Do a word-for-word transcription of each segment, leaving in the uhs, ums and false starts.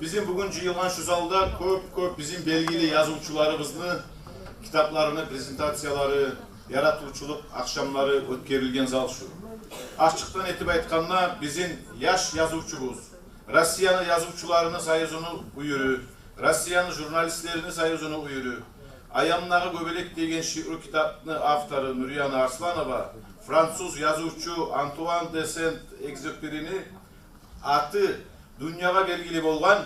Бизин бугюн жыйылгъан шу залда кёп-кёп бизин белгили язывчуларыбызны китапларыны презентациялары, яратывчулукъ акъшамлары оьтгерилген зал шу. Ачыкъдан этип айтгъанда, бизин яш язывчубуз, Россияны язывчуларыны союзуну уьюрю, Россияны журналистлерини союзуну уьюрю, «Аямдагъы гёбелек» деген шиъру китапны автору Нурьяна Арсланова француз язывчу Антуан де Сент-Экзюперини аты дюньягъа белгили болгъан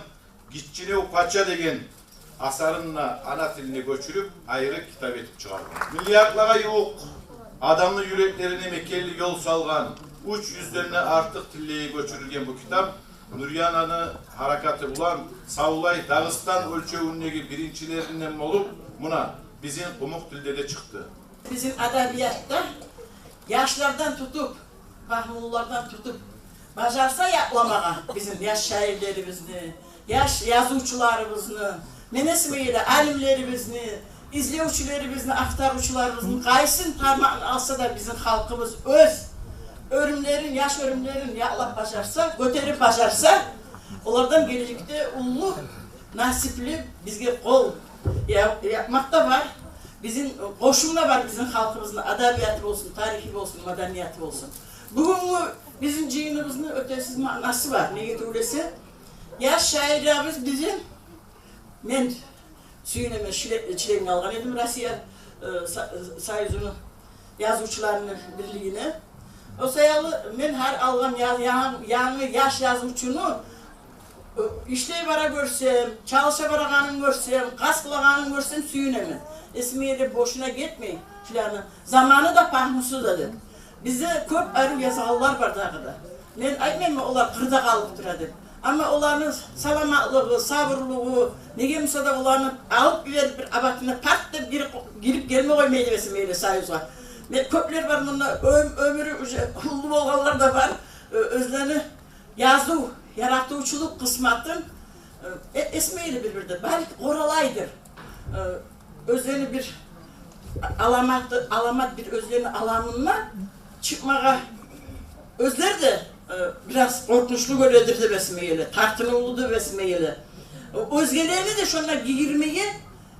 «Гиччинев пача» деген асарын да ана тилине гёчюрюп, айры китап этип чыгъаргъан. Миллиардлагъа ювукъ адамны юреклерине мекенли ёл салгъан, уьч юзден де артыкъ тиллеге гёчюрюлген бу китап Нурьянаны гьаракаты булан савлай Дагъыстан оьлчевюндеги биринчилеринден болуп, муна, бизин къумукъ тилде де чыкъды. Бизин адабиятда яшлардан тутуп, пагьмулулардан тутуп, бажарса якъламагъа бизин яш шаирлерибизни, яш язывчуларыбызны, мен эсиме геле, алимлерибизни, излевчюлерибизни, ахтарывчуларыбызны, къайсын тармакъны алса да, бизин халкъыбыз оьз оьрюмлерин, яш оьрюмлерин якълап бажарса, гётерип бажарса, олардан гележекде уллу насипли бизге къол я-, япмакъ да бар. Бизин къошум да бар, бизин халкъыбызны адабияты болсун, тарихи болсун, маданияты болсун. Бугюнгю бизин жыйыныбызны оьтесиз маънасы бар. Неге тюгюл эсе, яш шаирлерибиз бизин, мен сююнемен, чле-, членге алгъан эдим Россия, э, со-, союзуну язывчуларыны бирлигине. О саялы мен гьар алгъан я-, я-, янгы яш язывчуну, э, ишлей бара гёрсем, чалыша барагъанын гёрсем, къаст къылагъанын гёрсем, сююнемен. Эсиме геле, бошуна гетмей шуланы заманы да, пагьмусу да деп. Бизде кёп арив язагъанлар бар дагъы да. Мен айтмайман, олар къырда къалып тура деп. Амма оланы саламатлыгъы, сабурлугъу, неге буса да оланы алып йиберип бир абатына парт деп гирип, гирип гелме къоймай деп эсиме геле союзгъа. Мен, кёплер бар мунда, оьм-, оьмюрю уже уллу болгъанлар да бар. Оь-, оьзлени языв, яратывчулукъ къысматын, э, эсиме геле бир-бирде, балики, къоралайдыр. Э, оьзлени бир аламаты, аламат бир оьзлени аламына чыкъмагъа оьзлер де, э, бираз къоркъунчлу гёредир деп эсиме геле, тартынывлу деп эсиме геле. Оьзгелени де шонда гийирмеге,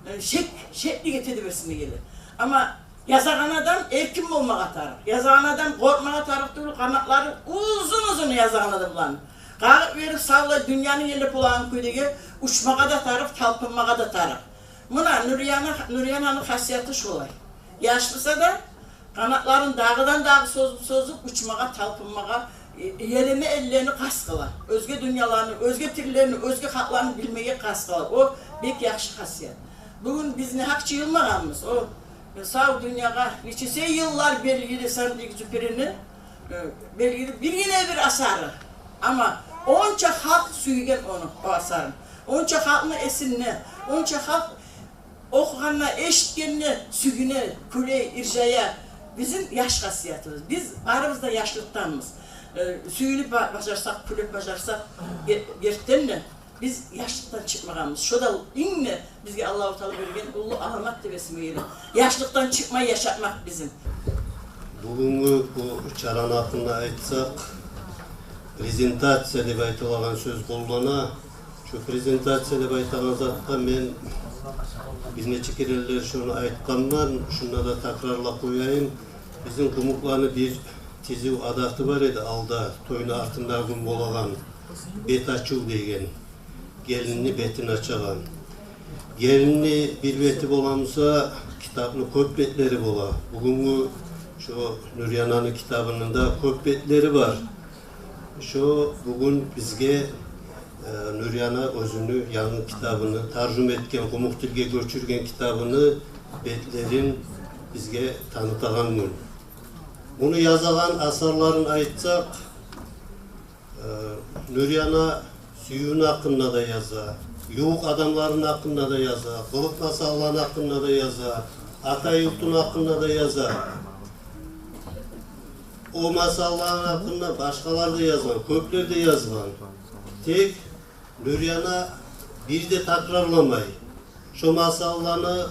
э, шек, шеклик эте деп эсиме геле. Амма язагъан адам эркин болмагъа тарыкъ. Язагъан адам къоркъмагъа тарыкъ тюгюл, къанатлары узун-узун язагъан адамланы. Къагъып берип, савлай дюньяны елеп болагъан кюйде учмагъа да тарыкъ, талпынмагъа да тарыкъ. Муна Нурьяна, Нурьянаны хасияты шолай. Яш буса да, къанатларын дагъыдан-дагъы созуп-созуп, учмагъа, талпынмагъа, э, елеме эллени къаст къыла. Оьзге дюньяланы, оьзге тиллени, оьзге халкъланы билмеге къаст къыла. О бек яхшы хасият. Бугюн биз негьакъ жыйылмагъанбыз. О сав дюньягъа нечесе йыллар белгили Сент-Экзюперини, э, белгили биргине бир асары. Амма онча халкъ сюйген ону, о асарын. Онча халкъны эсинде, онча халкъ охугъанда, эшитгенде сююне, кюлей, иржая. Бизин яш хасиятыбыз. Биз барыбыз да яшлыкъданбыз. Э, сююнюп ба-, бажарсакъ, кюлеп бажарсакъ, ге-, гертиден де биз яшлыкъдан чыкъмагъанбыз. Шо да инг де бизге Аллагьу Таала берген уллу аламат деп эсиме геле. Яшлыкъдан чыкъмай яшамакъ бизин. Бугюнгю бу чараны гьакъында айтсакъ, презентация деп айтылагъан сёз къоллана. Шо презентация деп айтагъан затгъа мен бир нече керенлер шону айтгъанман, шунда да такрарлап къояйым. Бизин къумукъланы бир тизив адаты бар эди алда, тойну артындагъы гюн болагъан, бет ачыв деген, гелинни бетин ачагъан. Гелинни бир бети боламыса, китапны кёп бетлери бола. Бугюнгю шо Нурьянаны китабыны да кёп бетлери бар. Шо бугюн бизге, э, Нурьяна оьзюню янгы китабыны, таржума этген, къумукъ тилге гёчюрген китабыны бетлерин бизге танытагъан гюн. Муну язагъан асарларын айтсакъ, э, Нурьяна сюювню гьакъында да яза, ювукъ адамларыны гьакъында да яза, къылыкъ масъалаланы гьакъында да яза, ата юртуну гьакъында да яза. О масъалаланы гьакъында башгъалар да язгъан, кёплер де язгъан. Тек Нурьяна бир де такрарламай, шо масъалаланы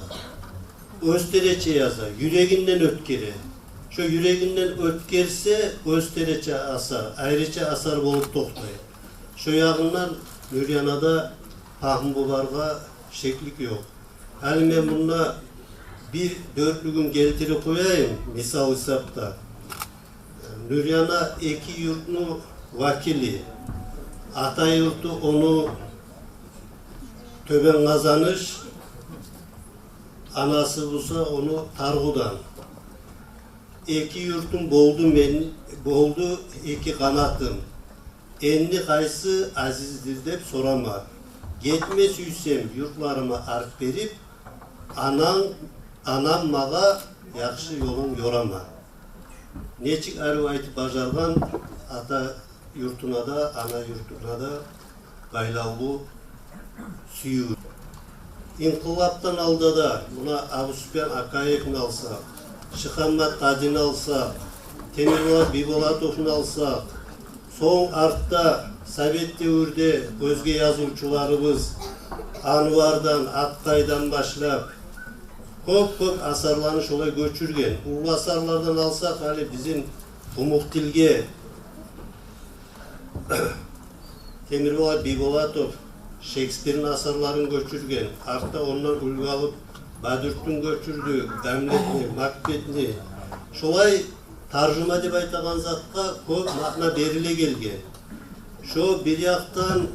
оьзлерече яза, юрегинден оьтгере. Шо юрегинден оьтгерсе, оьзлерече асар, айрыча асар болуп токътай. Шо ягъындан Нурьянада Пагьму боларгъа шеклик ёкъ. Гьали мен мунда бир дёртлюгюн гелтирип къояйым, мисал гьисапда. Нурьяна эки юртну вакили. Ата юрту ону Тёбен Къазаныш, анасы буса ону Таргъудан. Эки юртум болду мен, болду эки къанатым. Энни къайсы азиздир деп сорама. Гетме сюйсем юртларыма арт берип, анам, анам магъа яхшы ёлун ёрама. Нечик арив айтып бажаргъан ата юртуна да, ана юртуна да байлавлу сююв. Инкъылапдан алда да, муна Абусупиян Акаевни алсакъ, Шихаммат Къадини алсакъ, Темирболат Бийболатовну алсакъ, сонг артда совет девюрде оьзге язывчуларыбыз Анвардан, Акътайдан башлап, кёп-кёп асарланы шолай гёчюрген. Уллу асарлардан алсакъ, гьали бизин къумукъ тилге Темирболат Бийболатов Шекспирни асарларын гёчюрген, артда ондан уьлгю алып Бадюртдин гёчюрдю, Гамлетни, Макбетни. Шолай таржума деп айтагъан затгъа кёп маъна бериле гелген. Шо бир якъдан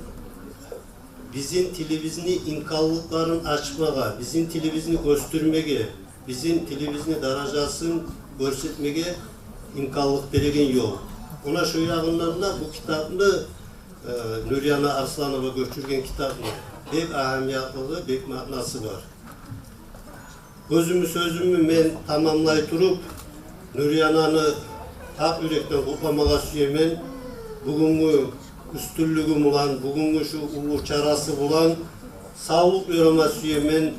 бизин тилибизни имканлыкъларын ачмагъа, бизин тилибизни оьсдюрмеге, бизин тилибизни даражасын гёрсетмеге имканлыкъ береген ёл. Муна шо ягъындан да бу китапны, э, Нурьяна Арсланова гёчюрген китапны бек агьамиятлыгъы, бек маънасы бар. Оьзюмню сёзюмню мен тамамлай туруп, Нурьянаны гьакъ юрекден къутламагъа сюемен. Бугюнгю уьстюнлюгю булан, бугюнгю шу уллу чарасы булан савлукъ ёрама сюемен.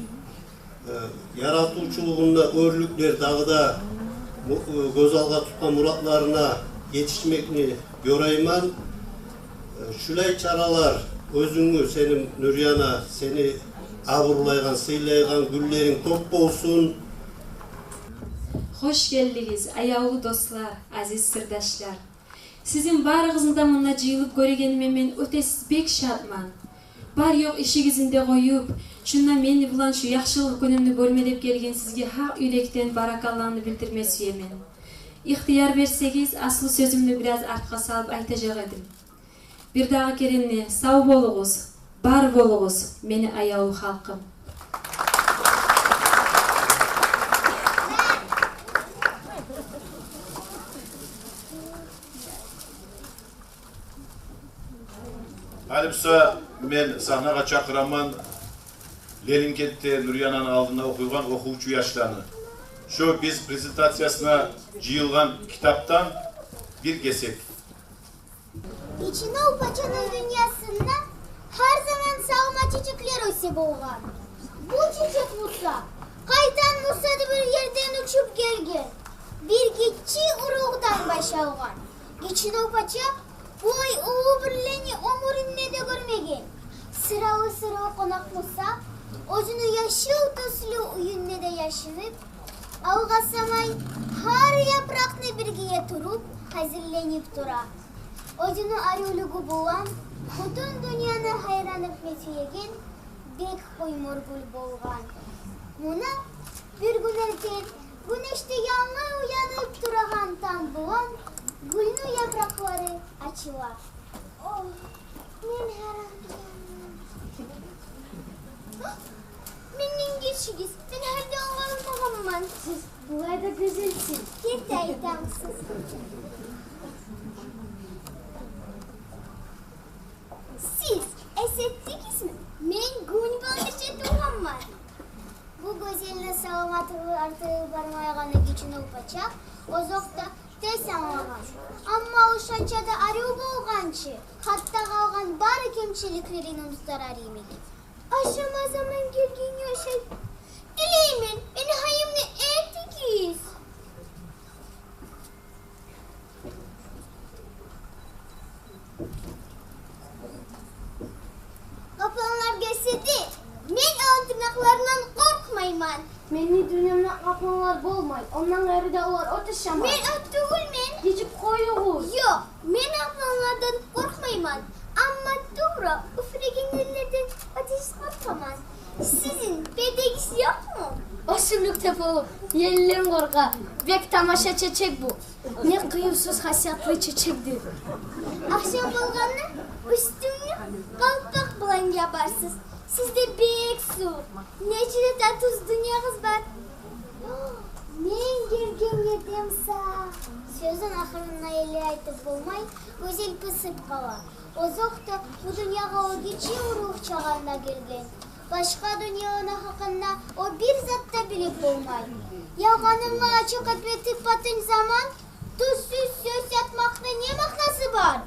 Э, яратывчулугъунда оьрлюклер дагъы да му-, э, гёз алгъа тутгъан муратларына етишмекни ёрайман. Э, шулай чаралар, оьзюнгню, сени, Нурьяна, сени абурлайгъан, сыйлайгъан гюнлеринг кёп болсун. Хош гелдигиз, аявлу дослар, азиз сырдашлар. Сизин барыгъызны да мунда жыйылып гёрегениме мен оьте бек шатман. Бар-ёкъ ишигизни де къоюп, шунда мени булан шу яхшылыкъ гюнюмню бёлме деп гелген сизге гьакъ юрекден баракалланы билдирме сюемен. Ихтияр берсегиз, аслу сёзюмню бираз артгъа салып айтажакъ эдим. Бир дагъы керен де сав болугъуз, бар болугъуз, мени аявлу халкъым. Гьали буса мен сагьнагъа чакъыраман Ленинкентде Нурьянаны алдында охуйгъан охувчу яшланы. Шо биз презентациясына жыйылгъан китапдан бир гесек. Гиччинев пачаны дюньясында гьар заман салма чечеклер оьсе болгъан. Бу чечек буса къайдан буса да бир ерден учуп гелген, бир гиччи уругъдан баш алгъан. Гиччинев пача булай уллу бирлени оьмюрюнде де гёрмеген. Сыраву-сырав къонакъ буса оьзюню яшыл тюслю уьюнде де яшынып, алгъасамай, гьар япыракъны биргиге туруп, гьазирленип тура. Оьзюню аривлюгю булан бютюн дюньяны гьайран этме сюеген бек къоймур гюл болгъан. Муна бир гюн эртен, гюнеш де янгы уянып турагъан танг булан гюлню япыракълары ачыла. О, мен гьайран. Менден гечигиз, мен гьали де англай алмагъанман. Сиз булай да гёзелсиз. Гетейдем сиз. Сиз эс этдигизми, мен гюн булан эрте тургъанман? Бу гёзелни саламатлыгъы артылып бармайгъанны Гиччинев пача озокъда тез англагъан. Амма о шанча да арив болгъан чы, гьатта къалгъан бары кемчиликлерин унутдурар йимик. Ашама заман гелгенге ошай. Тилеймен, мени гьайымны этигиз. Къапланлар гелсе де, мен оланы тырнакъларындан къоркъмайман. Мени дюньямда къапланлар болмай, ондан къайры да олар оьте шамат. Мен от тюгюлмен. Гечип къоюгъуз. Ёкъ, мен къапланлардан къоркъмайман. Амма тувра уьфлеген еллерден оьте Тепелип, елден къоркъа, бек тамаша чечек бу. Не къыювсуз хасиятлы чечекдир. Ахшам болгъанда уьстюмню къалпакъ булан ябарсыз. Сизде бек сувукъ, нече де татув дюньягъыз бар. Мен гелген ерден сагъ. Сёзюн ахырына ерли айтып болмай, Гёзел пысып къала. Озокъда, бу дюньягъа о гиччи урлукъ чагъында гелген. Башгъа дюньяланы гьакъында о бир зат да билип болмай. Ялгъанынга ачыкъ этип батгъан заман, тюзсюз сёз ятмакъны не маънасы бар?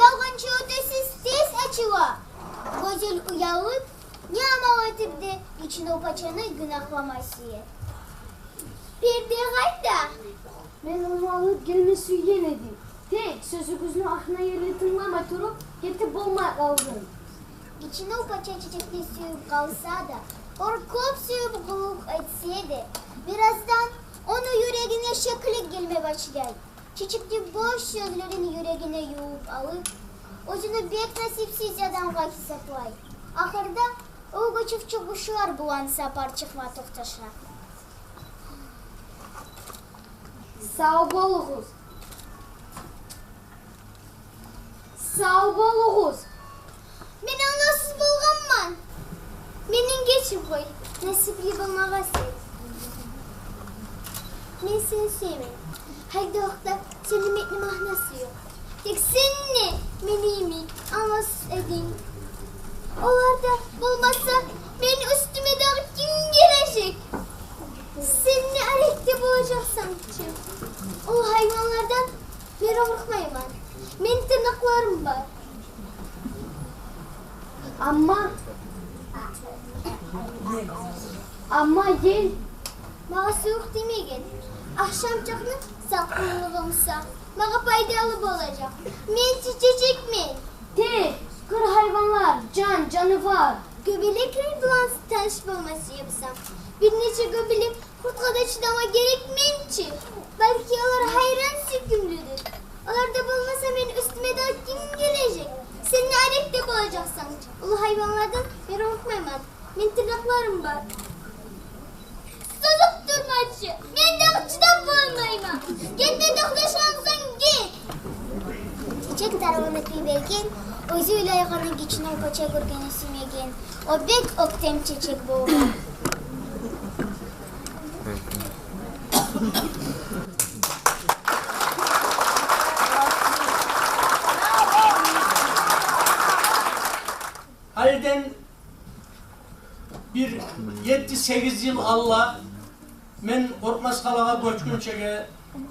Ялгъанчы оьтесиз тез ачыла. Гёзел уялып, не амал этип де, Гиччинев пачаны гюнагьламай сюе. Перде къайда? Мен ону алып гелме сюйген эдим. Тек сёзюгюзню ахырына ерли тынгламай туруп, гетип болмай къалдым. Гиччинев пача чечекни сююп къалса да, огъар кёп сююп къуллукъ этсе де, бир аздан ону юрегине шеклик гелме башлай. Чечекни бош сёзлерин юрегине ювуп алып, оьзюн бек насипсиз адамгъа гьисаплай. Ахырда о гёчювчю къушлар булан сапар чыкъма токъташа. Сав болугъуз. Сав болугъуз. Мен англавсуз болгъанман. Мени гечип къой, насипли болмагъа сен. Мен сени сюемен. Гьайдокъда, сени сюймекни маънасы ёкъ. Тек сен де мени йимик англавсуз эдинг. Олар да болмаса, мени уьстюме дагъы ким гележек? Сен не арекде болажакъсан чы? Уллу гьайванлардан мен къоркъмайман. Мени тырнакъларым бар. Амма, амма ел магъа сувукъ тиймеген. Ахшамчакъны салкъынлыгъы буса магъа пайдалы болажакъ. Мен чечекмен. Тек къыр гьайванлар, жан, жанывар. Гёбелеклер булан таныш болма сюе бусанг, бир нече гёбелек къуртгъа да чыдама герекмен чи. Балики, олар гьайран сюйкюмлюдюр. Олар да болмаса, мени уьстюме дагъы ким гележек? Сен не арекде болажакъсан? Уллу гьайванлардан мен къоркъмайман. Мени тырнакъларым бар. Созуп турма чы, мен дагъы чыдап болмайман. Гетме токъташгъан сонг, гет. Чечек тарланып йиберген, оьзю ойлайгъанны Гиччинев пача гёргенни сюймеген. О бек оьктем чечек болгъан. Гьалиден бир етти-сегиз йыл алда мен Къоркъмаскъалагъа гёчгюнчеге,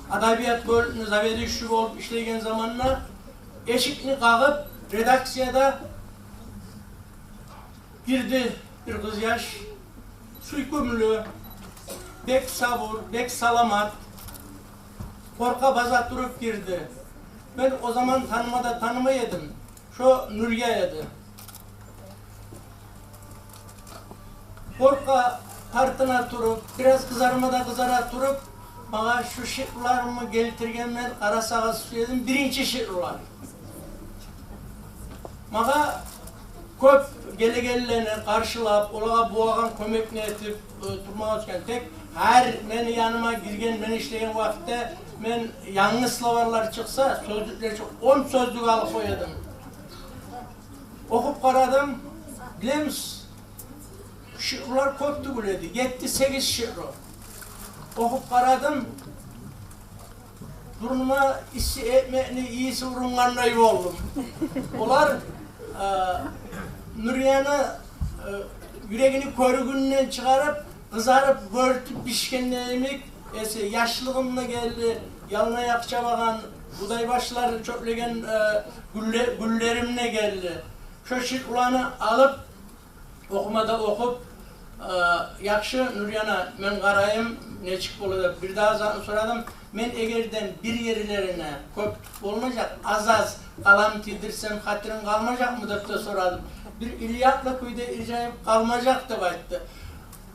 адабият бёлюмню заведующий болуп ишлейген заманда, эшикни къагъып, редакцияда гирди бир къызъяш, сюйкюмлю, бек сабур, бек саламат, къоркъа-база туруп гирди. Мен о заман таныма да танымай эдим. Шо Нурия эди. Къоркъа, тартына туруп, бираз къызарма да къызара туруп, магъа шу шиъруларымны гелтирген, мен къарасагъыз сюедим, биринчи шиърулар. Магъа кёп гелегенлени къаршылап, олагъа болагъан кёмекни этип, э, турмагъа тюшген. Тек гьар мени яныма гирген, мен ишлеген вакътиде мен янгы словарьлар чыкъса, сёзлюклер чыкъ-, он сёзлюк алып къоя эдим. Охуп къарадым, билемисиз, шиърулар кёп тюгюл эди, етти-сегиз шиъру. Охуп къарадым, бурнума исси экмекни ийиси урунгъандай болдум. Олар, э, Нурияны, э, юрегини кёрюгюнден чыгъарып, къызарып, бёртюп бишгенде йимик, эсе яшлыгъым да гелди, ялынаякъ чабагъан, будай башлар чёплеген, э, гюнле-, гюнлерим де гелди. Шо шиъруланы алып, охума да охуп, э, яхшы, Нурияна, мен къарайым, нечик бола деп, бир дагъы затны сорадым. Мен эгерден бир ерлерине, кёп болмажакъ, аз-аз къалам тийдирсем, хатиринг къалмажакъмы деп де сорадым. Бир илиякълы кюйде иржайып къалмажакъ деп айтды.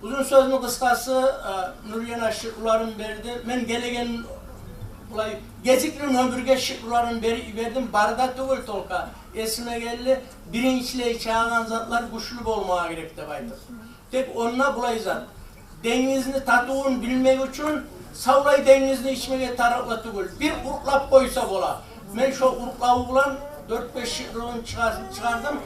Узун сёзню къысгъасы, э, Нурияна шиъруларын берди. Мен гелеген булай гезикли нёмюрге шиъруларын берип йибердим. Бары да тюгюл, только эсиме гелди, биринчилей чагъагъан затлар гючлю болмагъа герек деп айтып. Тек онда булай зат. Денгизни татывун билмек учун савлай денгизни ичмеге тарыкълы тюгюл. Бир урукълап къойса бола. Мен шо урукълаву булан дёрт-беш шиърувну чыгъар-, чыгъардым.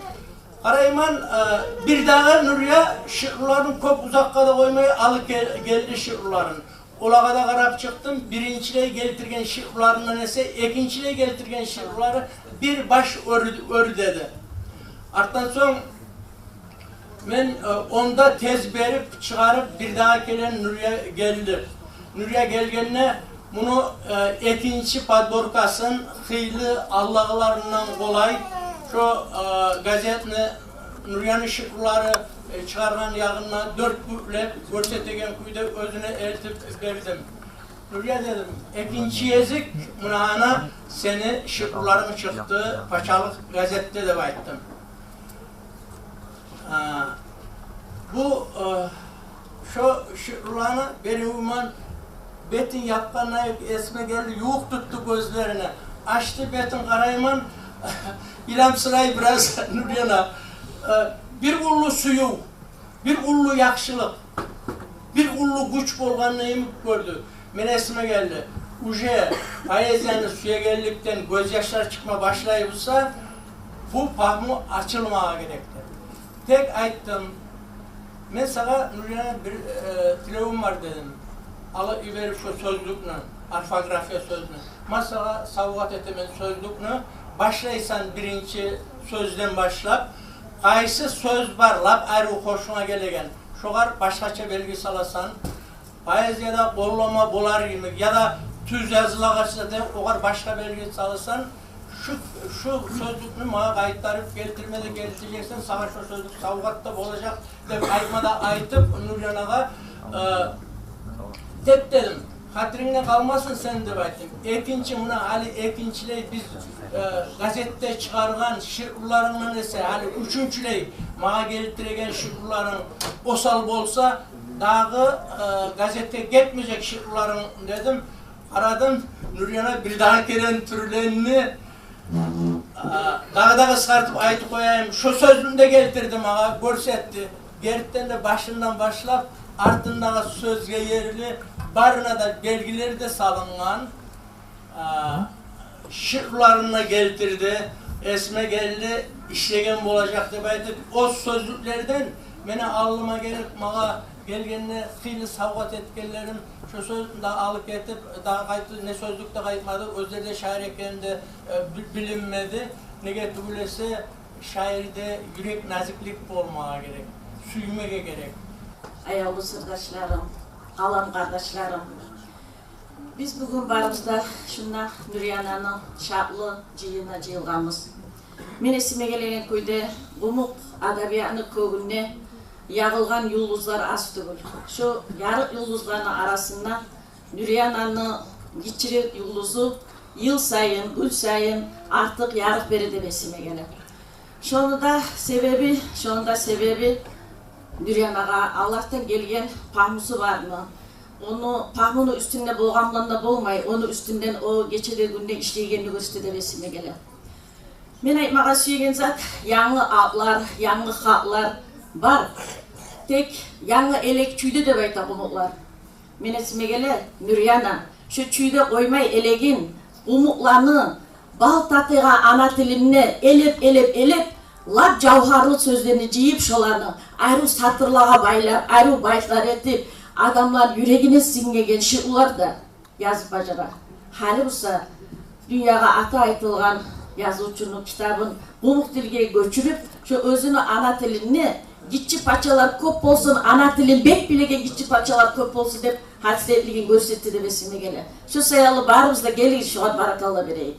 Къарайман, э, бирдагъы Нурия шиърувларын кёп узакъгъа да къоймай алып гел-, гелди шиърувларын. Олагъа да къарап чыкъдым. Биринчилей гелтирген шиърувларындан эсе экинчилей гелтирген шиърувлары бир баш оьр, оьр деди. Артдан сонг мен, э, онда тез берип, чыгъарып, бирдагъы гелген Нурия гелди. Нурия гелгенде муну, э, экинчи подборкасын хыйлы алдагъыларындан къолай, шо, э, газетни Нурияны шиърувлары, э, чыгъаргъан ягъына дёрт бюклеп гёрсетеген кюйде оьзюне элтип бердим. Нурия, дедим, экинчи гезик муна ана сени шиърувларынг чыкъды пачалыкъ газетде деп айтдым. А, бу, э, шо шиърувланы берип, уман бетин япгъанлай эсиме гелди, ювукъ тутду гёзлерине. Ачды бетин, къарайман, йыламсырай бираз Нурияны. Э, бир уллу сююв, бир уллу яхшылыкъ, бир уллу гюч болгъанны йимик гёрдю. Мен эсиме гелди. Уже поэзияны сюегенликден гёзьяшлар чыкъма башлай буса, бу пагьму ачылмагъа герек деп. Тек айтдым, мен сагъа, Нурияна, бир, э, тилевюм бар, дедим. Алып йиберип шо сёзлюкню, орфография сёзню. Мен сагъа савгъат этемен сёзлюкню. Башлайсан биринчи сёзден башлап. Къайсы сёз бар лап арив хошунга гелеген, шогъар башгъача белги саласан. Поэзияда къоллама болар йимик, яда тюз язылагъанча да огъар башгъа белги саласан, шу, шу сёзлюкню магъа къайтарып гелтирме де гелтирежексен, сагъа шо сёзлюк савгъат да болажакъ деп айтма да айтып, Нурияна, э, тек дедим, хатирингде къалмасын сени деп айтдым. Экинчи, муна гьали экинчилей биз, э, газетде чыгъаргъан шиърувларынгдан эсе гьали уьчюнчюлей магъа гелтиреген шиърувларынг осал болса, дагъы, э, газетге гетмежек шиърувларынг дедим. Къарадым, Нурияна бирдагъы керен тюрленди. А, дагъы да къысгъартып айтып къояйым, шо сёзню де гелтирди, магъа гёрсетди. Гертиден де, башындан башлап артындагъы сёзге ерли, барына да белгилер де салынгъан. А, шиърувларын да гелтирди. Эсиме гелди, ишлеген болажакъ деп айтып, о сёзлюклерден мени алдыма гелип, магъа гелгенде хыйлы савгъат этгенлерим, шо сёзню де алып гетип, дагъы къайтып, не сёзлюк де къайтмады, оьзлери де шаир экени де, э, би-, билинмеди. Неге тюгюл эсе, шаирде юрек назиклик болмагъа герек, сюймеге герек. Аявлу сырдашларым, къалам къардашларым, биз бугюн барыбыз да шунда Нуриянаны шатлы жыйынына жыйылгъанбыз. Мен эсиме гелеген кюйде, къумукъ адабиятны кёгюнде ягъылгъан юлдузлар аз тюгюл. Шо ярыкъ юлдузланы арасында Нуриянаны гиччирек юлдузу йыл сайын, гюн сайын артыкъ ярыкъ бере деп эсиме геле. Шону да себеби, шону да себеби Нуриянагъа Аллагьдан гелген пагьмусу барны, ону пагьмуну уьстюнде болгъан булан да болмай, ону уьстюнден о гече де, гюн де ишлейгенни гёрсете деп эсиме геле. Мен айтмагъа сюеген зат, янгы атлар, янгы хатлар бар. Тек янгы элек чюйде деп айта къумукълар. Мен эсиме геле, Нурияна, шо чюйде къоймай элегин, къумукъланы бал татыйгъан ана тилинде элеп, элеп, элеп, лап жавгьарлы сёзлени жыйып, шоланы арив сатырлагъа байлап, арив байтлар этип, адамланы юрегине сингеген шиърулар да язып бажара. Гьали буса дюньягъа аты айтылгъан язывчуну китабын къумукъ тилге гёчюрюп, шо оьзюню ана тилинде «Гиччи пачалар кёп болсун, ана тилин бек билеген гиччи пачалар кёп болсун» деп, гьасиретлигин гёрсетди деп эсиме геле. Шо саялы барыбыз да гелигиз, шогъар баракалла берейик.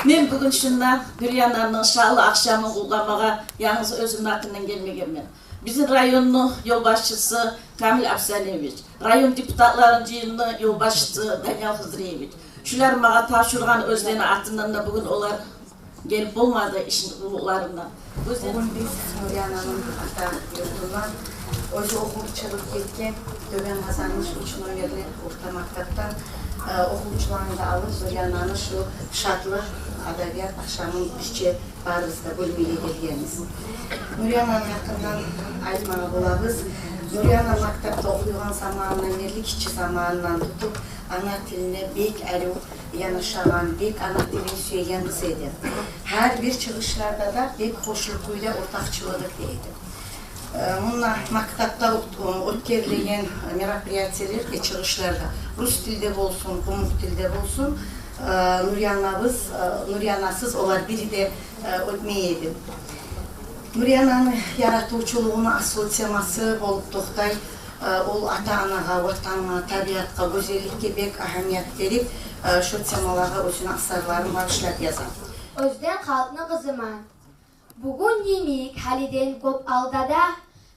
Мен бугюн шунда Нуриянаны шатлы ахшамын къутламагъа янгыз оьзюмню атымдан гелмегенмен. Бизин районну ёлбашчысы Камил Абсалиевич, район депутатларын жыйынны ёлбашчысы Даниял Хизриевич, шулар магъа тапшургъан оьзлени атындан да, бугюн олар гелип болмады ишни уллуларына. Бугюн биз Нуриянаны ата юртундан, оьзю охуп чыгъып гетген Тёбен Къазаныш уьч номерли орта мактапдан, э, охувчуланы да алып, Нуриянаны шу шатлы Адабият ахшамын бизче барыбыз да бёлмеге гелгенбиз. Нурьянаны гьакъындан айтмагъа болабыз. Нурьяна мактапда охуйгъан заманындан берли, гиччи заманындан тутуп, ана тилине бек арив янашагъан, бек ана тилин сюеген къыз эди. Гьар бир чыгъышларда да бек хошлукъ кюйде ортакъчылыкъ эте эди. Э, мунда мактапда о't-, о'тгерилеген мероприятиелерде, чыгъышларда, рус тилде болсун, къумукъ тилде болсун, э, Нурьянабыз, э, Нурьянасыз олар бири де, э, о'тмей эди. Нурьянаны яратывчулугъуну аслу темасы болуп токътай, э, ол ата-анагъа, ватангъа, табиатгъа, гёзелликге бек агьамият берип, э, шо темалагъа оьзюню асарларын багъышлап яза. Оьзден халкъны къызыман. Бугюн йимик гьалиден кёп алда да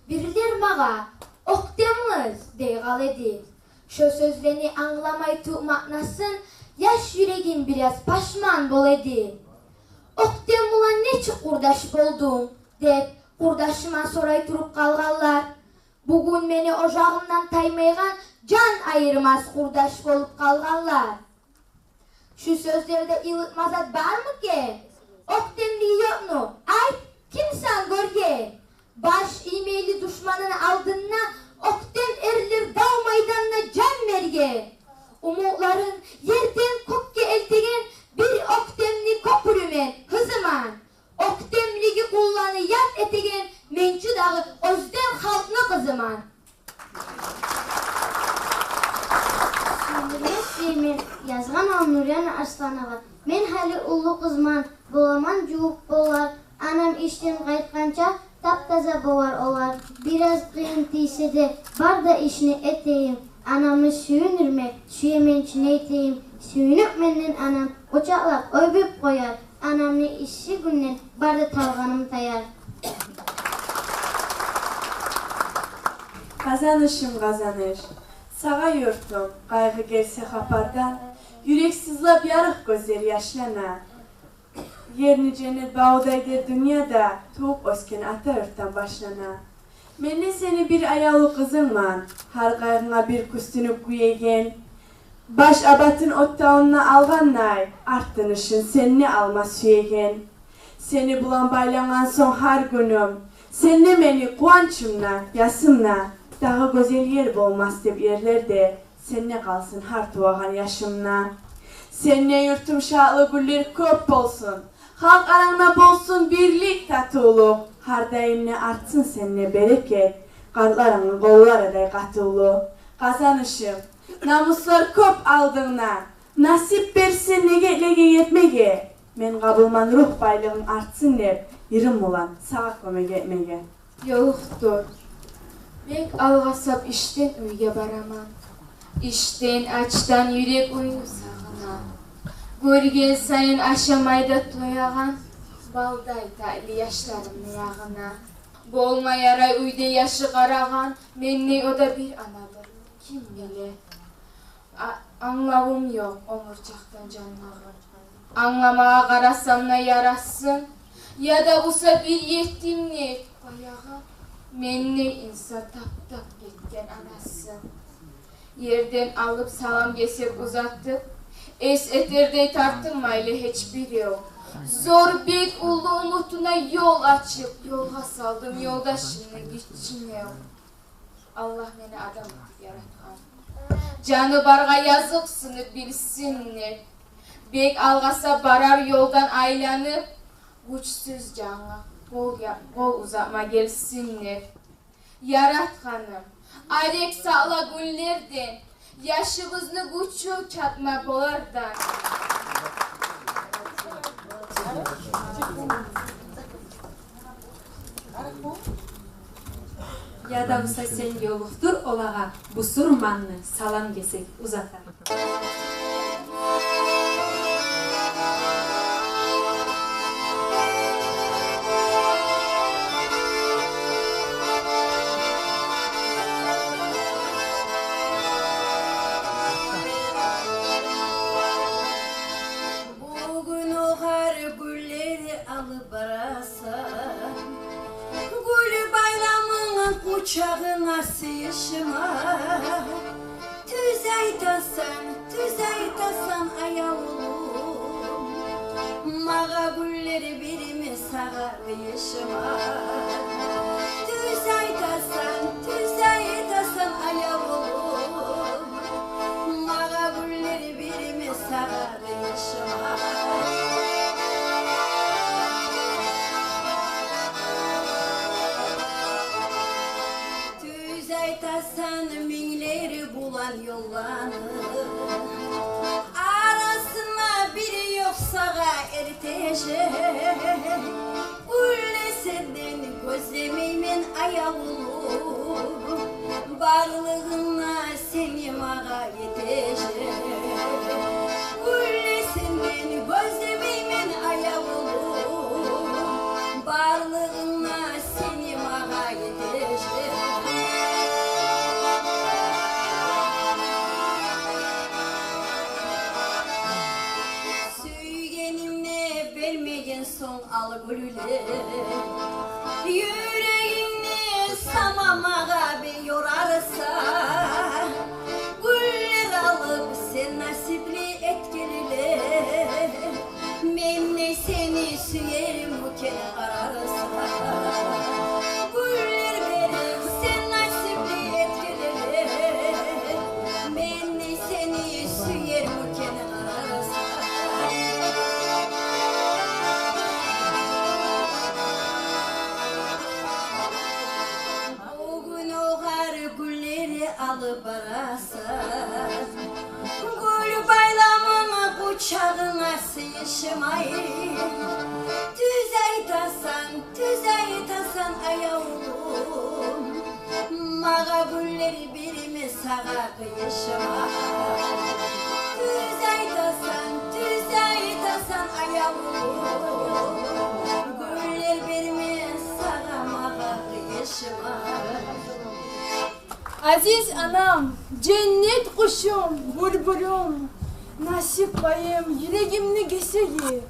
бирлер магъа: «Оьктем къыз», — дей къала эди. Шо сёзлени англамай тюгюл маънасын, яш юрегим бираз пашман бола эди. «Оьктем булан нечик къурдаш болдунг?» — деп, къурдашыма сорай туруп къалгъанлар. Бугюн мени ожагъымдан таймайгъан, жан айырмас къурдаш болуп къалгъанлар. Шу сёзлерде йылытма зат бармы экен? Оьктемлиги ёкъму? Айт, ким сен гёрген? Баш иймейли душманын алдында оьктем эрлер дав майданда жан берген. Умутларын ерден кёкге элтеген бир оьктемни кёпюрю мен, къызыман. Оьктемлиги къулланы яд этеген мен чи дагъы оьзден халкъны къызыман. Сююндюрме сюемен, язгъан ол Нурьяна Арсланова. Мен гьали уллу къызман, боламан жувуп болар. Анам ишден къайтгъанча тап-таза болар олар. Бираз къыйын тийсе де, бар да ишни этейим. Анамны сююндюрме сюемен чи, нетейим. Сююнюп менден анам, къучакълап оьбюп къояр. Анамны исси гюнюнден бар да талгъаным таяр. Къазанышым, Къазаныш, сагъа юртум, къайгъы гелсе хапардан, юрек сызлап, ярыкъ гёзлер яшлана. Ерни женнет бавдай дер дюньяда, тувуп оьсген ата юртдан башлана. Мен де сени бир аявлу къызынгман, гьар къайгъынга бир кюстюнюп гюеген. Баш абатын оттавунда алгъандай, артдын ышын сен де алма сюеген. Сени булан байлангъан сонг гьар гюнюм, сен де мени къуванчым да, ясым да. Дагъы гёзел ер болмас деп ерлерде, сен де къалсын гьар тувагъан яшым да. Сен де, юртум, шатлы гюнлер кёп болсун. Халкъ арангда болсун бирлик, татывлукъ. Гьар даим де артсын сен де берекет, къартларынгны къолларыдай къатывлу. Къазанышым, намуслар кёп алдынгда. Насип берсин негетлеге етмеге. Мен къабулман, рух байлыгъынг артсын деп, йырым булан сагъа кёмек этмеге. Ёлукъдур. Бек алгъасап ишден уьйге бараман. Ишден, ачдан юрек уьйню сагъына. Гёрген сайын ашамай да тоягъан, балдай татли яшларымны ягъына. Болма ярай уьйде яшы къарагъан, мендей о да бир анадыр, ким биле. А-, англавум ёкъ оьмюрчакъдан жанлыгъын. Англамагъа къарасам да ярасын, яда буса бир етимни баягъы, мендей инсан таптап гетген анасын. Ерден алып салам гесек узатып, эс этердей тартынмайлы гьеч бирев. Зор бек уллу умутуна ёл ачып, ёлгъа салдым ёлдашымны гиччинев. Аллагь мени адам этип яратгъан, жаны баргъа языкъсынып билсин деп. Бек алгъасап барар ёлдан айланып, гючсюз жангъа къол я-, къол узатма гелсин деп. Яратгъаным, арек сакъла гюнлерден, яшыбызны гючю чатма болардан. Яда буса сен ёлукъдур олагъа, бусурманны салам гесек узатар. Бугюн огъар гюллер алып барасан, гюл байламынг къучагъынга сыйышмай. Тюз айтасан, тюз айтасан, аявлум. Магъа гюллер берме, сагъа къыйышма. Тюз айтасан, тюз айтасан, аявлум. Магъа гюллер берме, сагъа къыйышма. Тюз айтасан, минглер булан ёлланып, арасында бир ёкъ сагъа эртежек. Гюллер сенден гёзлемеймен, аявлум, барлыгъында сени магъа етежек. Гюллер сенден гёзлемеймен, аявлум, барлыгъында сени магъа етежек. Сюйгенимни бермеген сонг ал гюллер, юрегингни сама магъа бек ёрарсан. Гюллер алып сен насипли этгенлей, мен де сени сюермикен къарарсан. Гюллер берип сен насипли этгенлей, мен де сени сюермикен къарарсан. Бугюн огъар гюллер алып барасан, гюл байламын къучагъынга сыйышмай. Тюз айтасан, тюз айтасан, аявлум, магъа гюллер берме, сагъа къыйышма. Тюз айтасан, тюз айтасан, аявлум, гюллер берме, сагъа магъа къыйышма. Азиз анам, женнет къушум, бюлбюлюм, насип байым, юрегимни гесеги,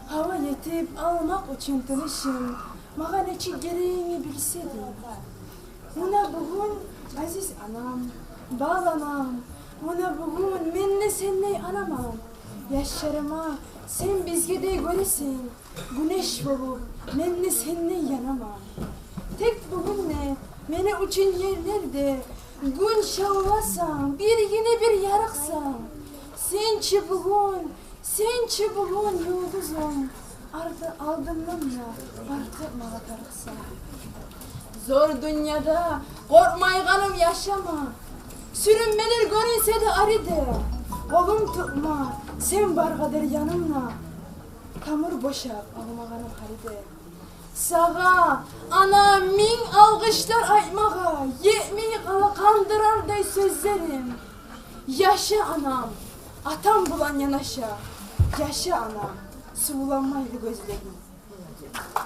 гьава этип алмакъ учун тынышым, магъа нечик герегингни билсе де. Муна бугюн, азиз анам, бал анам, муна бугюн мен де сендей анаман. Яшларыма сен бизге де гёресен, гюнеш болуп, мен де сендей янаман. Тек бугюн де мени учун ерлерде гюн шавласан, биргине-бир ярыкъсан. Сен чи бугюн, сен чи бугюн юлдузум, арты алдымдан да артыкъ магъа тарыкъсан. Зор дюньяда къоркъмайгъаным яшама, сюрюнмелер гёрюнсе де ари де, къолум тутма сен бар къадар янымда. Тамур бошап алмагъаным гьариде. Сагъа, ана, минг алгъышлар айтмагъа етмей къала къандырардай сёзлерим. Яша, анам, атам булан янаша. Яша, анам, сувланмайлы гёзлеринг.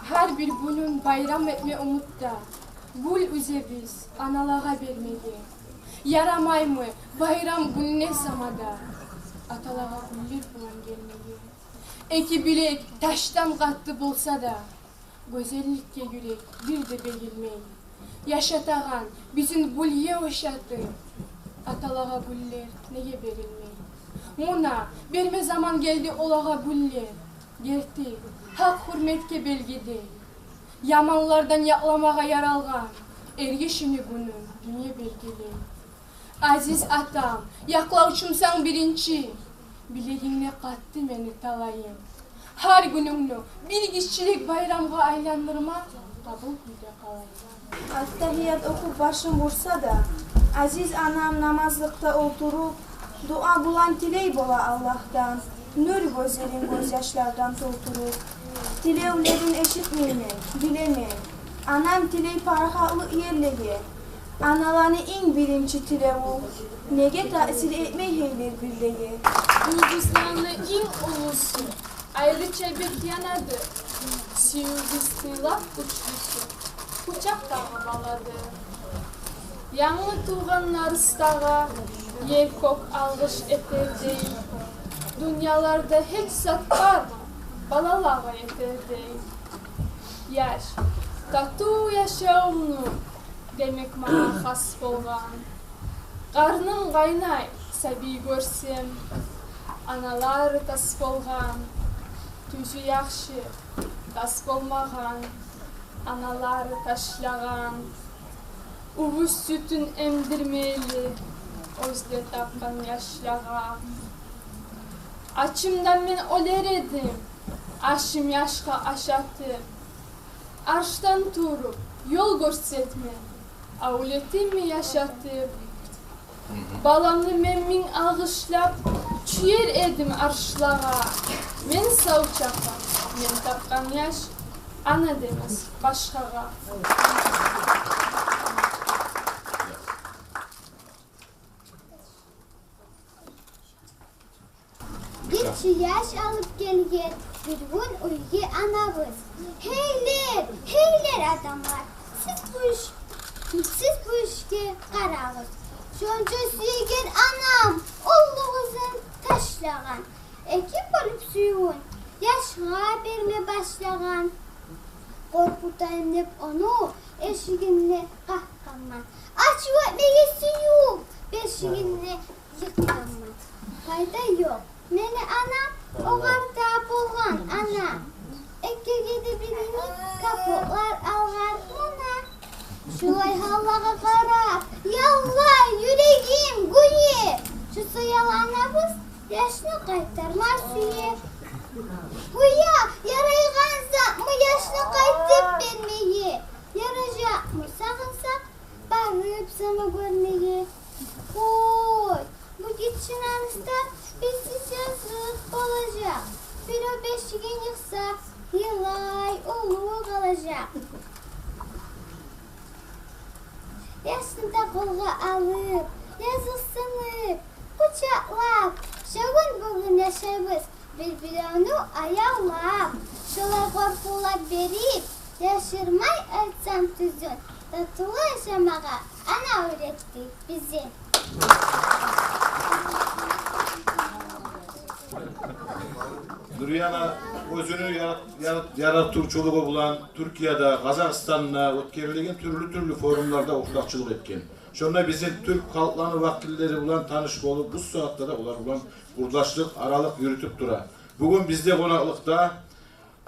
Гьар бир гюнюн байрам этме умутда, гюл уьзебиз аналагъа бермеге. Ярамаймы байрам гюнюне самада аталагъа гюллер булан гелмеге? Эки билек ташдан къатты болса да, гёзелликге юрек бир де бегилмей. Яшатагъан бизин гюлге ошатып, аталагъа гюллер неге берилмей? Муна, берме заман гелди олагъа гюллер. Герти, гьакъ гьюрметге белгидей. Яманлардан якъламагъа яралгъан эргишини гюнюн дюнья белгилей. Азиз атам, якълавчумсан биринчи, билегингде къатты мени талайым. Гьар гюнюнгню бир гиччирек байрамгъа айландырма къабул кюйде къалайым. Аттагьият охуп башым бурса да, азиз анам намазлыкъда олтуруп, дуа булан тилей бола Аллагьдан, нюр гёзлерин гёзьяшлардан толтуруп. Тилевлерин эшитмеймен, билемен. Анам тилей парахатлыкъ ерлеге. Аналаны инг биринчи тилеви неге таъсир этмей гьейлер бирлеге? Юлдузланы инг уллусу айрыча бек янады. Сююв биз тыйлап учлусу къучакъ тагъып алады. Янгы тувгъан нарыстагъа ер-кёк алгъыш этердей, дюньяларда гьеч зат бармы балалагъа етердей? Яш, татув яшавумну, демек, магъа хас болгъан. Къарным къайнай, сабий гёрсем, аналар тас болгъан. Тюзю яхшы, тас болмагъан, аналары ташлагъан, уьюн сютюн эмдирмейли, оьзлер тапгъан яшлагъа. Ачымдан мен оьлер эдим, ашым яшгъа ашатып. Аршдан туруп, ёл гёрсетме, авлетимни яшатып. Баламны мен минг алгъышлап, чюер эдим аршлагъа. Мен сав чакъда мен тапгъан яш ана демес башгъагъа. Гиччи яш алып гелген бир гюн уьйге анабыз. Гьейлер, гьейлер, адамлар, сиз бу иш, сиз бу ишге къарагъыз. Шонча сюеген анам уллу къызын ташлагъан. Эки болуп сюювюн яшгъа берме башлагъан. Къоркъутайым деп ону эшигине къакъгъанман. Ачув этмеге сююп, бешигине йыкъгъанман. Пайда ёкъ. Мени анам огъар да болгъан ана. Эккеге де билинип, капотлар алгъар муна. Шулай гьаллагъа къарап, яллай, юрегим гюе. Шу саялы анабыз яшны къайтарма сюе. Гюя ярайгъан затмы яшны къайтып бермеге? Яражакъмы сагъынсакъ барып сыны гёрмеге? Къой, бу гиччи намысда бирсиз языкъ болажакъ. Биров бешигин йыкъса, йылай уллу къалажакъ. Яшны да къолгъа алып, языкъсынып, къучакълап, шо гюн бугюн яшайбыз, бир-биревню аявлап. Шолай къоркъувлар берип, яшырмай айтсам тюзюн, татывлу яшамагъа ана уьйретди бизин. Нурияна оьзюню ярат-, ярат-, яратывчулугъу булан Тюркияда, Къазахстанда оьтгерилеген тюрлю-тюрлю форумларда ортакъчылыкъ этген. Шонда бизин тюрк халкъланы вакиллери булан таныш болуп, бу сагьатда да олар булан къурдашлыкъ, аралыкъ юрютюп тура. Бугюн бизде къонакълыкъда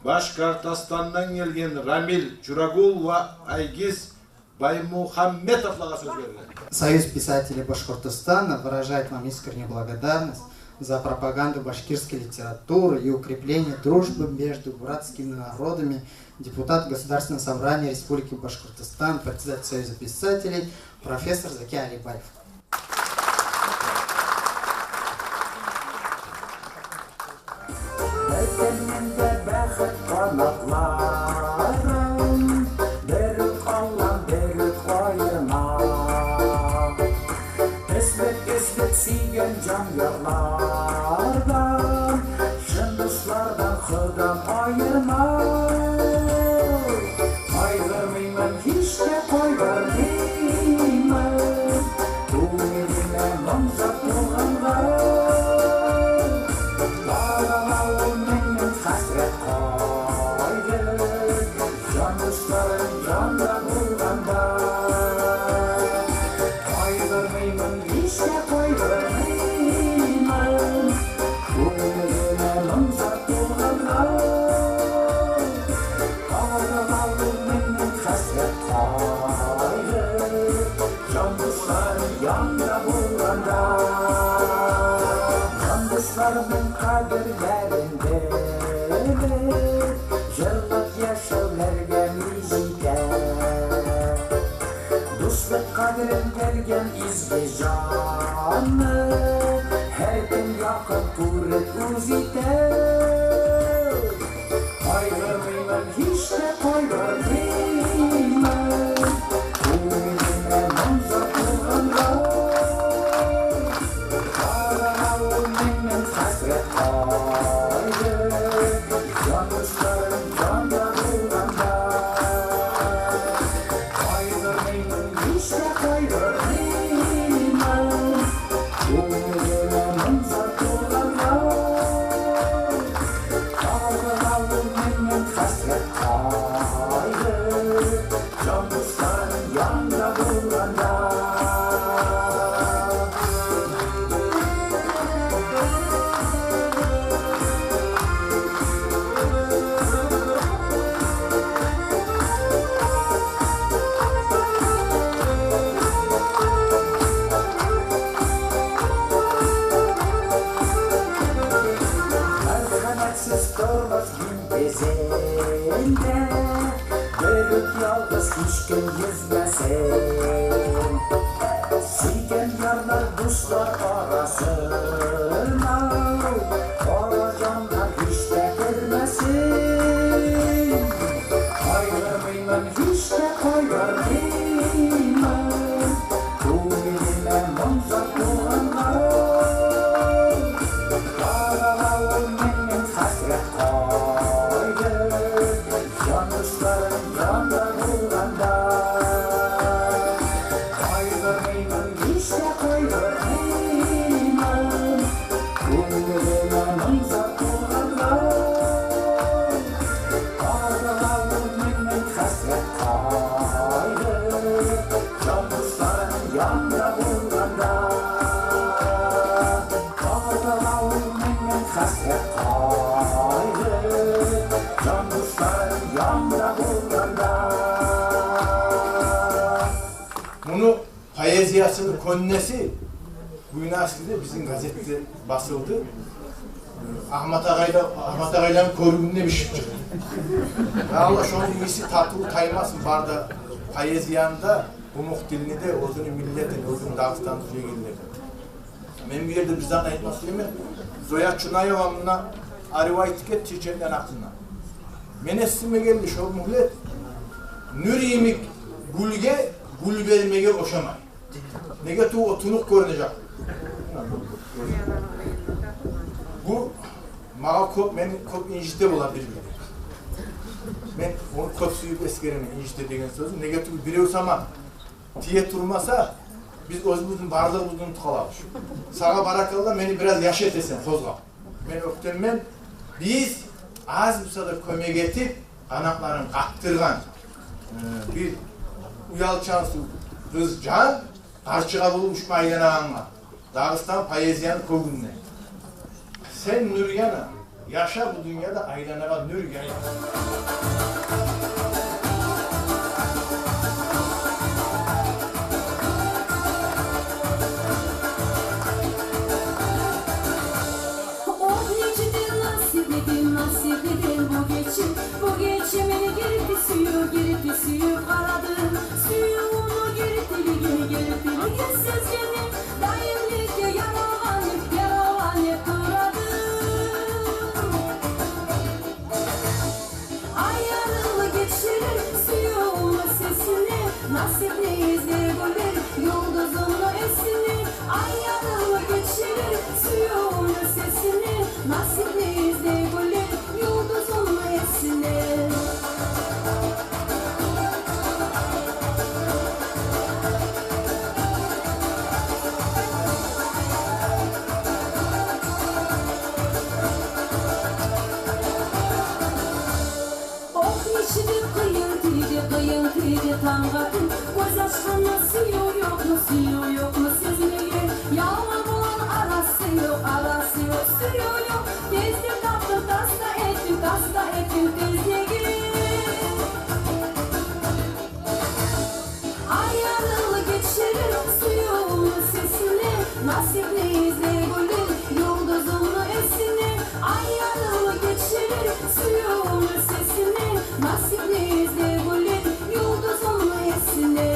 Башкортостандан гелген Рамиль Чурагул ва Айгиз Баймухаммедовлагъа сёз бериле. Союз писателей Башкортостана выражает вам искреннюю благодарность за пропаганду башкирской литературы и укрепление дружбы между братскими народами. Депутат Государственного собрания Республики Башкортостан, председатель Союза писателей, профессор Заки Алибаев. Эртенинде бахыт къонакъларын берип алгъан, берип къойма. Эслеп-эслеп сюйген жан ярлардан, шын дуслардан Худам айырма. Къайгъырмайман, гьеч де къайгъырмайман, гёнгюлюме мунг зат болгъангъа. Къаргъалавлу менмен хасрет, къайгъы, жан дусларым жанда болгъанда. Къайгъырмайман, гьеч де къайгъырмайман, гёнгюлюме мунг зат болгъангъа. Къаргъалавлу менмен хасрет, къайгъы, жан дусларым жанда болгъанда. Жан дусларымны къадирлерин билип, жырлап яшавларгъа мюзике. Дуслукъ къадирин билген изги жанны гьар ким якъып гёрюп уьз эте. Къайгъырмайман, гьеч де къайгъырмайман, гёнгюлюме мунг зат болгъангъа. Къаргъалавлу менмен хасрет, къайгъы, жан дусларым жанда болгъанда. Къайгъырмайман, гьеч де къайгъырмайман, гёнгюлюме мунг зат болгъангъа. Къаргъалавлу менмен хасрет, къайгъы, Ялгъыз гьеч ким гирмесин. Сюйген ярлар, дуслар арасына, къара жанлар гьеч де гирмесин. Къайгъырмайман, гьеч де къайгъырмайман. Гёнгюлюме мунг зат болгъанда, къаралавлу менден гьасирет къойду. Жан дусларым янда болгъанда, къайгъырмайман, гьеч де къайгъырмайман. Гёнгюлюме мунг зат болгъанда, къаралавлу менден гьасирет къойду. Жан дусларым янда болгъанда, къаралавлу менден гьасирет къойду. Жан дусларым янда болгъанда. Муну поэзиясыны кённеси Буйнакскиде бизин газетде басылды. Агьмат агъай да, Агьмат агъайланы кёрюгюнде бишип чыкъды. Я Аллагь, шону ийиси татыву таймасын бары да поэзияны да, къумукъ тилни де, оьзюню миллетин, оьзюню Дагъыстанны сюегенлерден. Мен бу ерде бир зат айтма сюемен. Зоя Чунаева мунда арив айтып гетди чеченлени гьакъында. Мени эсиме гелди шо мюгьлет. Нюр йимик гюлге гюл бермеге ошамай. Неге тюгюл, о тюнюк гёрюнежек. Бу магъа кёп, мени кёп инжите бола бир-бирде. Мен ону кёп сююп эсгеремен, инжите деген сёзню. Неге тюгюл, бирев сама тие турмаса, биз оьзюбюзню барлыгъыбызны унутуп къалабыз. Сагъа баракалла, мени бираз яш этесен, къозгъап. Мен оьктеммен, биз аз буса да кёмек этип, къанатларын къакътыргъан, э, бир уялчан сув къыз жан къарчыгъа болуп учма айланагъангъа, Дагъыстан поэзияны кёгюнде. Сен нюр яна, яша бу дюньяда айланагъан нюр яна. Ох, нечик де насип эди, насип эди бу гече, бу гече мени герти сююп, герти сююп къарады. Сюювню гертилигин, гертилигин сезгенде, дайымлыкъгъа яралгъан йимик, яралгъан йимик турады. Ай ярыкълы гечелер, сюювню сесине, насипни излей гюллер, юлдузумну эсине. Ай ярыкълы гечелер, сюювню сесине, насипни излей гюллер, юлдузумну эсине. Ох, нечик де къыйын тийди, къыйын тийди тангатынг. Гёз ачгъанда сююв ёкъму, сююв ёкъму сезмеге. Ялгъан булан арасы ёкъ, арасы ёкъ, сююв ёкъ. Тезде тапдым, тас да этдим, тас да этдим тезлеге. Ай ярыкълы гечелер, сюювню сесине, насипни излей гюллер, юлдузумну эсине. Ай ярыкълы гечелер, сюювню сесине, насипни излей гюллер, юлдузумну эсине.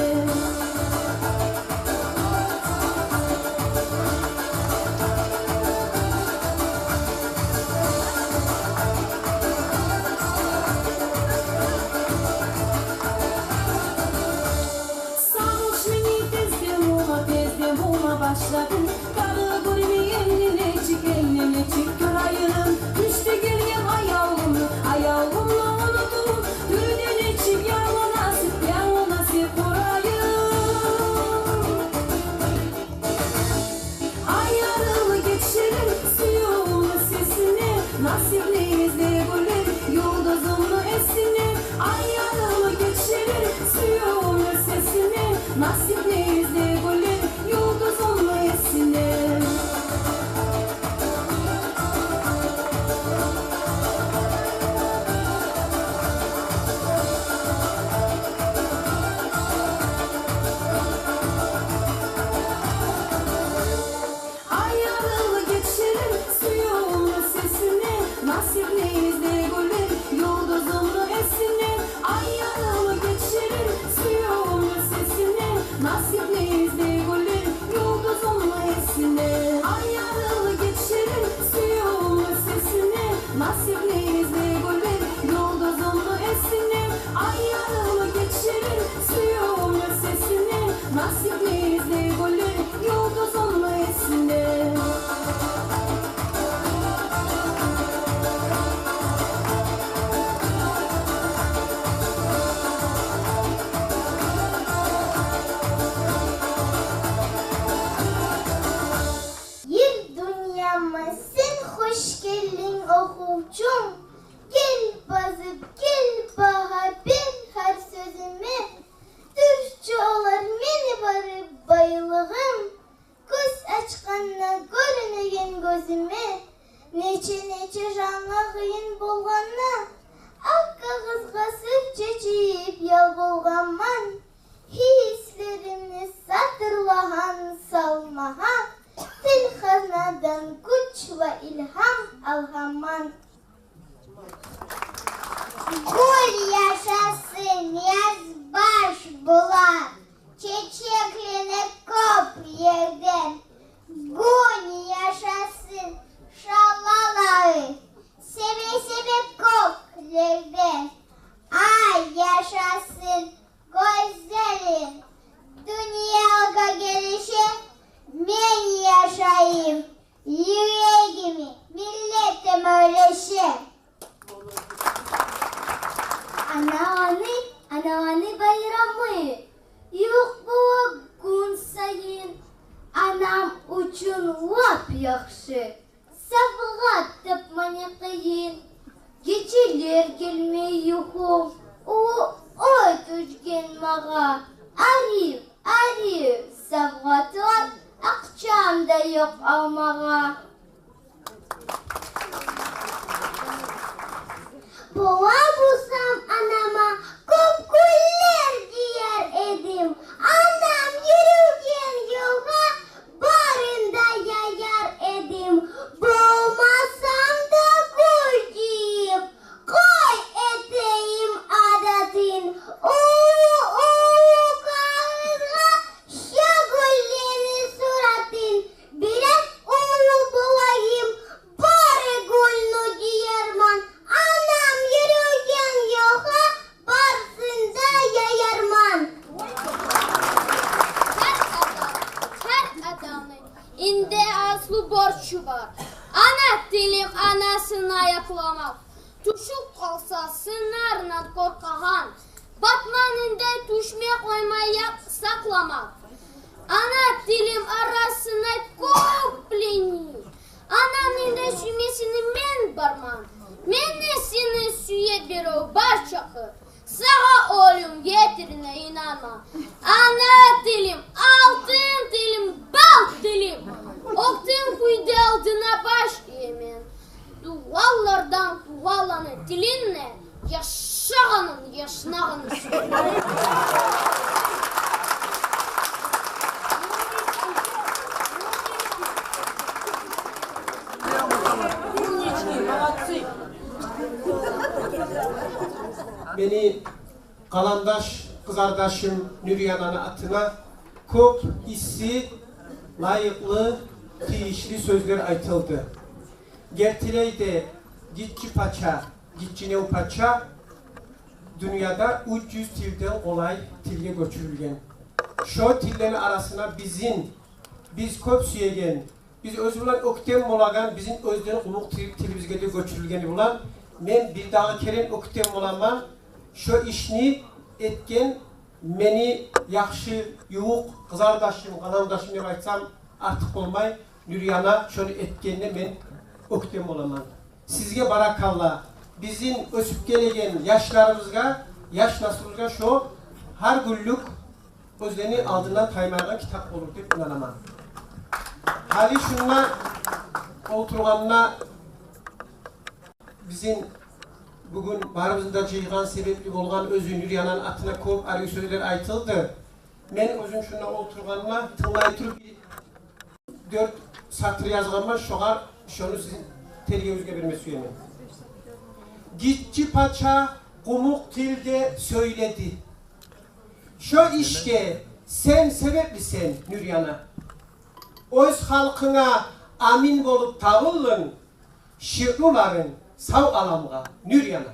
Сагъыныч мени тезден була, тезден була башлады. Дагъы гёрмей энни нечик, энни нечик турайым? Тюшде гелген аявлумну, аявлумну унутуп, тюнде нечик янгы насип, янгы насип къурайым? Ай ярыкълы гечелер, сюювню сесине, насипни излей гюллер, юлдузумну эсине. Ай ярыкълы гечелер, сюювню сесине, насипни излей гюллер, юлдузумну эсине. Ай ярыкълы гечелер, сюювню сесине, насипни излей гюллер, юлдузумну эсине. Ай ярыкълы Аламан, гьислеримни сатырлагъа салмагъа, тил хазнадан гюч ва илгьам аламан. Гюл яшасын, язбаш булан, чечеклене кёп ерден. Гюн яшасын, шалалары себе-себе кёклерден. Ай яшасын, гёзелин дюньягъа гелише, мен яшайым, юрегими миллетим оьлеше. Аналаны, аналаны байрамы ювукъ бола гюн сайын. Анам учун лап яхшы савгъат тапма не къыйын. Гечелер гелмей юхум, уллу ой тюшген магъа. Арив, арив савгъатлар, акъчам да ёкъ алмагъа. Бола бусам анама кёп гюллер дияр эдим. Анам юрюген ёлгъа барын да яяр эдим. Болмасам да гюл дийип, къой этейим адатын. Уллу-уллу къагъызгъа шо гюллени суратын. Бираз уллу болайым, бары гюлню диярман. Анам юрюген ёлгъа барсын да яярман. Гьар адам, гьар адамны инде аслу борчу бар. Ана тилин анасына якъламакъ. Тюшюп къалса сынарындан къоркъагъан, батманындай тюшмей къоймай якъ сакъламакъ. Ана тилим арасына кёплени, анамны да сюймесине мен барман. Мени сени сюе бирев бар чакъы, сагъа оьлюм етирине инанма. Ана тилим, алтын тилим, бал тилим. Оьктем кюйде алдына баш иемен. Тувгъанлардан тувгъанланы тилинде яшагъаным, яшнагъаным. Умнички, молодцы. Мени къаламдаш къызардашым Нюриянаны атына кёп исси, лайыкълы, тийишли сёзлер айтылды. Гертилей де, гиччи пача, гиччинев пача дюньяда уьч юз тилден къолай тилге гёчюрюлген. Шо тиллени арасына бизин, биз кёп сюеген, биз оьзю булан оьктем болагъан бизин оьзден къумукъ тил-, тилибизге де гёчюрюлгени булан мен бир дагъы керен оьктем боламан. Шо ишни этген мени яхшы, ювукъ къызардашым, къаламдашым деп айтсам артыкъ болмай, Нюрияна шону этгенине мен оьктем боламан. Сизге баракалла. Бизин оьсюп гелеген яшларыбызгъа, яш наслубузгъа шо гьар гюнлюк оьзлени алдындан таймайгъан китап болур деп инанаман. Гьали шунда олтургъанда бизин бугюн барыбызны да жыйгъан себепли болгъан оьзю Нюриянаны атына кёп арив сёзлер айтылды. Мен оьзюм шунда олтургъанда тынглай туруп, дёрт сатыр язгъанман, шогъар, шону сизин тергевюгюзге берме сюемен. Гиччи пача къумукъ тилде сёйледи. Шо ишге сен себеплисен, Нюрияна. Оьз халкъынга амин болуп табылдынг, шиъруларынг сав аламгъа, Нюрияна.